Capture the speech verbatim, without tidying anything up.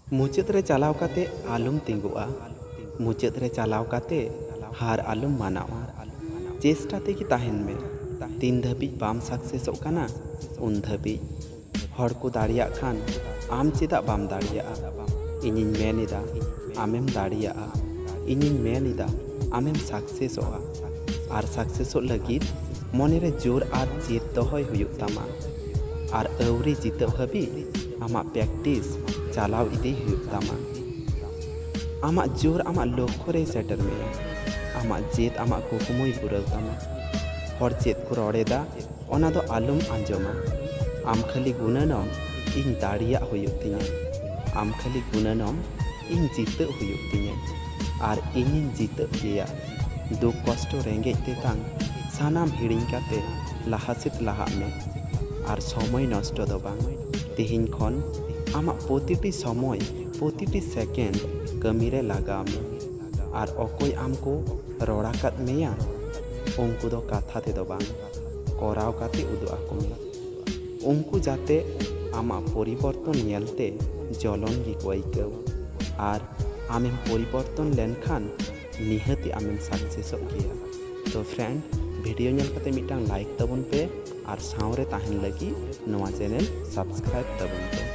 ᱢᱩᱪᱟᱹᱫ ᱨᱮ ᱪᱟᱞᱟᱣ ᱠᱟᱛᱮ ᱟᱞᱚᱢ ᱛᱤᱸᱜᱩᱜᱼᱟ᱾ ᱢᱩᱪᱟᱹᱫ ᱨᱮ ᱪᱟᱞᱟᱣ ᱠᱟᱛᱮ ᱦᱟᱨ ᱟᱞᱚᱢ ᱢᱟᱱᱟᱣᱟ᱾ ᱪᱮᱥᱴᱟ ᱛᱮᱜᱮ ᱛᱟᱦᱮᱱ ᱢᱮ᱾ ᱛᱤᱱ ᱫᱷᱟᱹᱵᱤᱡ ᱵᱟᱢ ᱥᱟᱠᱥᱮᱥᱚᱜ ᱠᱟᱱᱟ, ᱩᱱ ᱫᱷᱟᱹᱵᱤᱡ᱾ ᱦᱚᱲ ᱠᱚ ᱫᱟᱲᱮᱭᱟᱜ ᱠᱷᱟᱱ ᱟᱢ ᱪᱮᱫᱟᱜ ᱵᱟᱢ ᱫᱟᱲᱮᱭᱟᱜᱼᱟ? ᱤᱧᱤᱧ ᱢᱮᱱ ᱮᱫᱟ, ᱟᱢᱮᱢ ᱫᱟᱲᱮᱭᱟᱜᱼᱟ᱾ ᱤᱧᱤᱧ ᱢᱮᱱ ᱮᱫᱟ, ᱟᱢᱮᱢ ᱥᱟᱠᱥᱮᱥᱚᱜᱼᱟ᱾ ᱟᱨ ᱥᱟᱠᱥᱮᱥᱚᱜ ᱞᱟᱹᱜᱤᱫ ᱢᱚᱱᱮᱨᱮ ᱡᱳᱨ ᱟᱨ ᱡᱮᱫ ᱫᱚᱦᱚᱭ ᱦᱩᱭᱩᱜ ᱛᱟᱢᱟ᱾ ᱟᱨ ᱟᱹᱣᱨᱤ ᱡᱤᱛᱟᱹᱜ ᱦᱟᱹᱵᱤᱡ ᱟᱢᱟᱜ ᱯᱨᱮᱠᱴᱤᱥ ᱪᱟᱞᱟᱣ ᱤᱫᱤ ᱦᱩᱭᱩᱜ ᱛᱟᱢᱟ᱾ ᱟᱢᱟᱜ ᱡᱳᱨ ᱟᱢᱟᱜ ᱞᱚᱠᱠᱷᱚ ᱨᱮᱭ ᱥᱮᱴᱮᱨ ᱢᱮᱭᱟ᱾ ᱟᱢᱟᱜ ᱡᱮᱫ ᱟᱢᱟᱜ ᱠᱩᱠᱢᱩᱭ ᱯᱩᱨᱟᱹᱣ ᱛᱟᱢᱟ᱾ ᱦᱚᱲ ᱪᱮᱫ ᱠᱚ ᱨᱚᱲ ᱮᱫᱟ, ᱚᱱᱟ ᱫᱚ ᱟᱞᱚᱢ ᱟᱸᱡᱚᱢᱟ᱾ ᱟᱢ ᱠᱷᱟᱹᱞᱤ ᱜᱩᱱᱟᱹᱱᱚᱢ, ᱤᱧ ᱫᱟᱲᱮᱭᱟᱜ ᱦᱩᱭᱩᱜ ᱛᱤᱧᱟᱹ᱾ ᱟᱢ ᱠᱷᱟᱹᱞᱤ ᱜᱩᱱᱟᱹᱱᱚᱢ, ᱤᱧ ᱡᱤᱛᱟᱹᱜ ᱦᱩᱭᱩᱜ ᱛᱤᱧᱟᱹ᱾ ᱟᱨ ᱤᱧᱤᱧ ᱡᱤᱛᱟᱹᱜ ᱜᱮᱭᱟ᱾ ᱫᱩᱠ ᱠᱚᱥᱴᱚ ᱨᱮᱸᱜᱮᱡ ᱛᱮᱛᱟᱝ ᱥᱟᱱᱟᱢ ᱦᱤᱲᱤᱧ ᱠᱟᱛᱮ ᱞᱟᱦᱟ ᱥᱮᱫ ᱞᱟᱦᱟᱜ ᱢᱮ᱾ ᱟᱨ ᱥᱚᱢᱚᱭ ᱱᱚᱥᱴᱚ ᱫᱚ ᱵᱟᱝ᱾ ᱛᱮᱦᱮᱧ ᱠᱷᱚᱱ ᱟᱢᱟᱜ ᱯᱨᱚᱛᱤᱴᱤ ᱥᱚᱢᱚᱭ, ᱯᱨᱚᱛᱤᱴᱤ ᱥᱮᱠᱮᱱᱰ ᱠᱟᱹᱢᱤ ᱨᱮ ᱞᱟᱜᱟᱣ ᱢᱮ᱾ ᱟᱨ ᱚᱠᱚᱭ ᱟᱢ ᱠᱚ ᱨᱚᱲ ᱟᱠᱟᱫ ᱢᱮᱭᱟ, ᱩᱱᱠᱩ ᱫᱚ ᱠᱟᱛᱷᱟ ᱛᱮᱫᱚ ᱵᱟᱝ, ᱠᱚᱨᱟᱣ ᱠᱟᱛᱮ ᱩᱫᱩᱜ ᱟᱠᱚ ᱢᱮ᱾ ᱩᱱᱠᱩ ᱡᱟᱛᱮ ᱟᱢᱟᱜ ᱯᱚᱨᱤᱵᱚᱨᱛᱚᱱ ᱧᱮᱞᱛᱮ ᱡᱚᱞᱚᱱ ᱜᱮᱠᱚ ᱟᱹᱭᱠᱟᱹᱣ᱾ ᱟᱨ ᱟᱢᱮᱢ ᱯᱚᱨᱤᱵᱚᱨᱛᱚᱱ ᱞᱮᱱᱠᱷᱟᱱ ᱱᱤᱦᱟᱹᱛᱤ ᱟᱢᱮᱢ ᱥᱟᱠᱥᱮᱥᱚᱜ ᱜᱮᱭᱟ᱾ ᱛᱚ ᱯᱷᱨᱮᱱᱰ, ᱵᱷᱤᱰᱤᱭᱳ ᱧᱮᱞ ᱠᱟᱛᱮ ᱢᱤᱫᱴᱟᱝ ᱞᱟᱭᱤᱠ ᱛᱟᱵᱚᱱ ᱯᱮ ᱟᱨ ᱥᱟᱶᱨᱮ ᱛᱟᱦᱮᱱ ᱞᱟᱹᱜᱤᱫ ᱱᱚᱣᱟ ᱪᱮᱱᱮᱞ ᱥᱟᱵᱥᱠᱨᱟᱭᱤᱵ ᱛᱟᱵᱚᱱ ᱯᱮ᱾